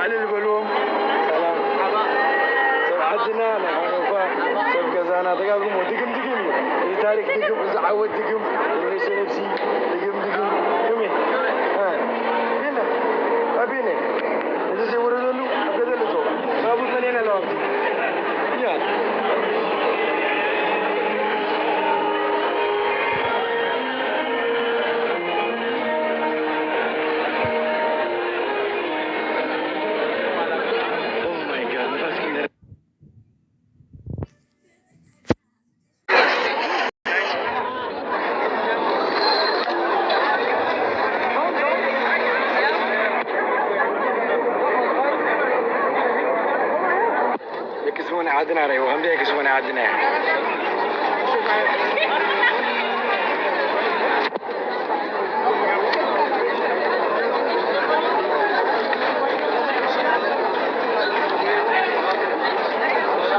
ዕልል በልዎም። ሰላም። ሰብ ዓድና ናይ ሓኖፋ፣ ሰብ ገዛና፣ ደጋግሞ ድግም ድግም እዩ። እዚ ታሪክ ድግም፣ እዚ ዓወት ድግም፣ ንርእሰ ነብሲ ድግም ድግም። ከመይ? እ፣ ቤለ፣ ኣቤነ፣ እዚ ዘይወረደሉ ኣብ ገደል እቶ። ባቡር መን ኣለዋ ኣብቲ? ያ። Oh my God, ንፋስ ክንደር ደቂ ስሞን ዓድና ርኣይዎ፣ ከምዚ ደቂ ስሞን ዓድና እያ።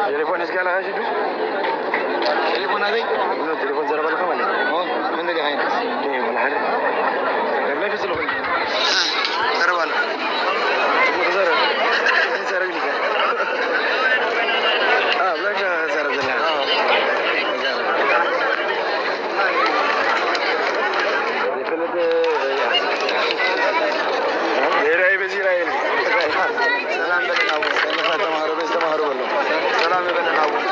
ቴሌፎን እስኪ ያላጋሽ ዱ? ቴሌፎን ናተይ? ኖ፣ ቴሌፎን ዘረባ ኣለካ ማለት እዩ። ኦ፣ ምን ደጋ ኸይን? እይ፣ ወላ ሓደ። ለብላይ ፈስሎ ኸይን? ዘረባ ኣሎ። ጽቡቕ ዘረብ። ዘረብ ኢልካ። አ፣ ብላሽ ዘረብ ዘላ። አ። ዘረብ። ዘይፈልጥ፣ ያ። ብሄራዊ በዚራ ኢሉ። ሰላም በለና እውን። ሰለፋ ተማሃሮ፣ በዚ ተማሃሮ በሎ። ሰላም በለና እውን።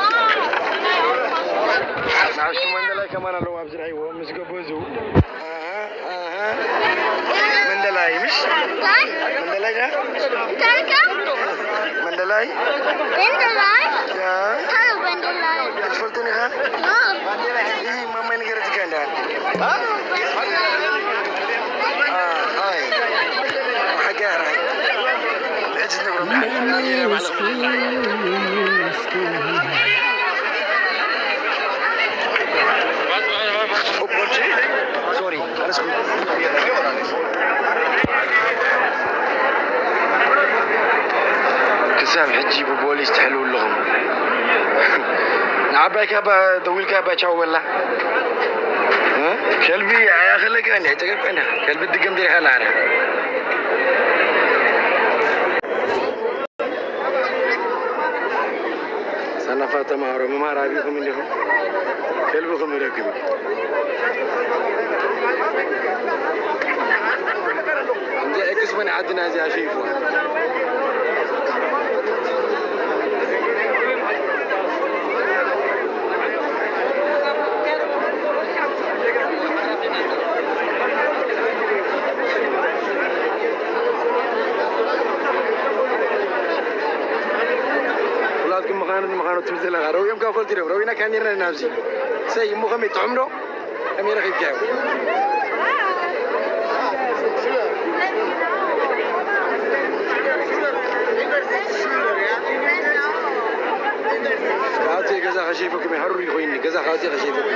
ንኣሽቱ መንደላይ ከማን ኣለዉ ኣብዚ ርኣይዎ፣ ምስ ገበዙ። ኣሃ፣ ኣሃ። መንደላይ፣ ምሽ? መንደላይ ዳ? መንደላይ? መንደላይ? ያ? ትፈልጡን ኢኻ? ይህ ማማይ ነገር እዚህ ጋር እንዳለ። አ፣ አይ። ሐገራ። እጅ ንብሮ። ሶሪ፣ ኣነስ ክሳብ ሕጂ ብፖሊስ ትሕልው ኣለኹም። ንዓባይካ ባ-፣ ደዊልካ ባቻው በላ። እ? ከልቢ ኣያኸለካ እንዲ፣ ጨቀቀና። ከልቢ ድገም ደሪኻ ላረ። ሰነፋት ተማሃሮ፣ ምምሃር ኣቢኹም እንዲኹም። ከልብኹም ይረክብ። እንደ ኤክስመን ዓድና እዚኣ ሸይፍዋ። ኩላትኩም ምዃኑ ንምዃኑ ትብል ዘለኻ። ረውዮም ካብ ፈልጡ እዮም። ረዊና ካሜርና ናብዚ። ሰይ፣ እሞ ከመይ ጥዑም ዶ? ከመይ ረኺብካዮ? ካብቲ ገዛ ከሸይፈኩም፣ ሓሩር ይኾይኒ፣ ገዛ ካብቲ ከሸይፈኩም።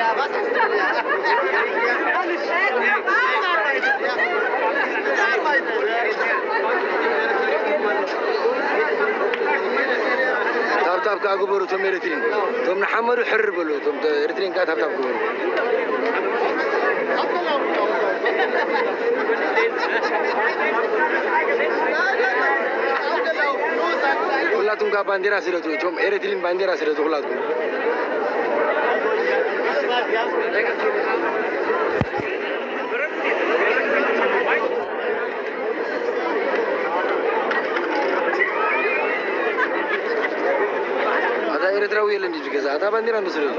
ታብታብ ከኣ ግበሩ፣ እቶም ኤሪትሪን። እቶም ንሓመዱ ሕር በሉ፣ እቶም ኤሪትሪን ከኣ ታብታብ ግበሩ። ኩላትኩም ከኣ ባንዴራ ስደዱ፣ እቶም ኤሪትሪን ባንዴራ ስደዱ ኩላትኩም። ኣታ ኤርትራዊ የለን ድዩ ገዛ? ኣታ ባንዴራ እንዶ ስደዱ።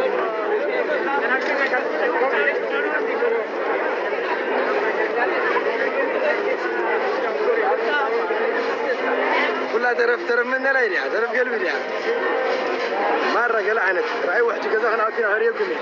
ኩላ ተረፍ ተረፍ መንደላይ ድያ? ተረፍ ገልቢ ድያ? ማራ ገለ ዓይነት ራእይ ውሕጂ ገዛ ክነኣቱ ኢና፣ ከርእየኩም እየ።